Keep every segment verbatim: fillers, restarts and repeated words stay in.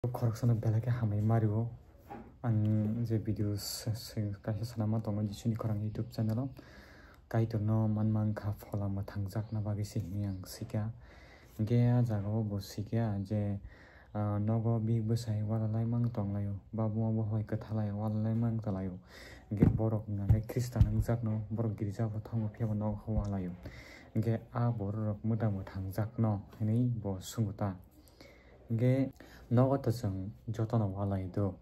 Khoroksano belai khe hambai mario. Ang je video se-, se-, kaisa sanama tongo Jisuni Khorang YouTube channel o. Kaitorno manma wngkha phola mwthangjakna bagwi se hwnwi ang sikha. Hwnkhe a jagao bo sikha je, ah, nogo bihik bwsai walalaimang tonglaio, babuma bohoi kwthalai walalaimang tonglaio. Hwnkhe borok hwnkhe Khristan wngjakno, borok girja bo thango phiyaba nogo walaio. Hwnkhe a bororok mwta mwthangjakno hwnwi bo swngo ta. Hwnkhe nogo to chwng jotono walai do.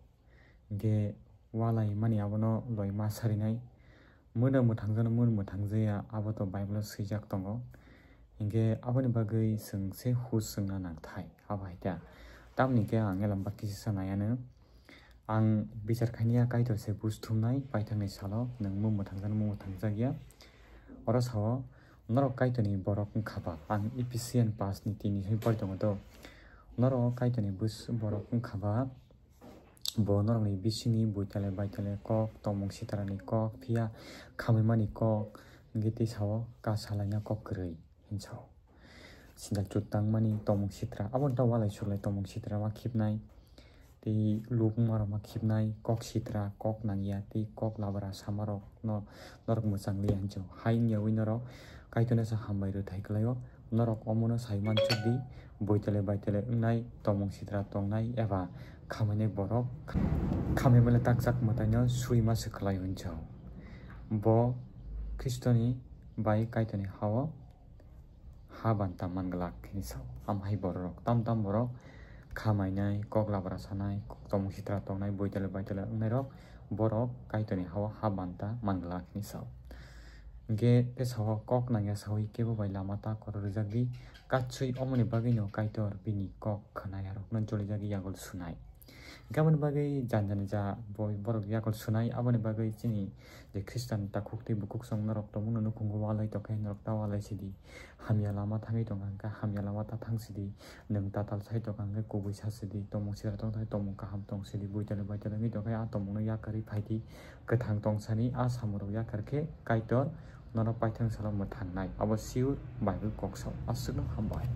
Hwnkhe walai mani abono loi ma sarinai. Mwno mwthangjakno mwno mwthangjaya abo to Bible o swijak tongo. Hwnkhe aboni bagwi chwng se hus chwngna nangthai abo hai ta. Tamni khe ang elamba kisa sanai ano. Ang bichar khaini ya Kaitor se buj thumnai paithakni salo nwng mwno mwthangjakno mwno mwthangjakya. Oro sao norok Kaitorni borok wngkha ba? Ang Ephesian paanch ni tini hai pori tongo do. Norok Kaitorni bus-, borok wngkha ba? Bo norokni bisingni buitale baitale kok, tongmung sitrani kok, phiya khamwi mani kok, hwnkhe tei sao kasa laina kok kwrwi hinwi sao. Sindal chut tangmani tongmung sitra, abo ta walai suklai tongmung sitra ma khibnai. Tei lukma rok ma khibnai, kok sitra, kok nangya, tei kok labra sama rok no norok mwchang liya hinwi sao. Hai wngya wi norok Kaitorno se hambai rwthai kwlaio. Norok omono sai mansuk di, buitale baitale wngnai, tongmung sitra tongnai eba khamani borok khamani male takjak mwtaino sui ma se kwlai hinwi sao. Bo Khristoni bai Kaitorni hao ha banta man glak hinwi sao. Am hai bororok tam tam borok khamainai, kok labra sanai, tongmung sitra tongnai, buitale baitale wngnairok, borok Kaitorni hao ha banta man glak hinwi sao. Hwnkhe tei sao kok nangya saui kebo bai lama ta koro rijak di, katsui omoni bagwino Kaitor bini kok khwnai arokno jolijagwi yagul sunai. Hwnkhe aboni bagwi jani jani ja boi borok yagul sunai, aboni bagwi chini je Khristan takhuk tei bukhuk song norok tongmano nukhungo walai tokhe norok ta walai sidi. Hamya lama thangwi tongkha hwnkhe hamya lama ta thang sidi. Nwng tatal sai tongkha hwnkhe kubui sa sidi. Tongmung sitra tongthai tongmung kaham tong sidi. Buitale baitale wngwi tongkhe a tongmungno yakarwi phaidi. Kwthang tongsani a samurok yakar khe Kaitor nono paithak salo mwthangnai. Abo sure Bible kok sao. Aswkno hambai.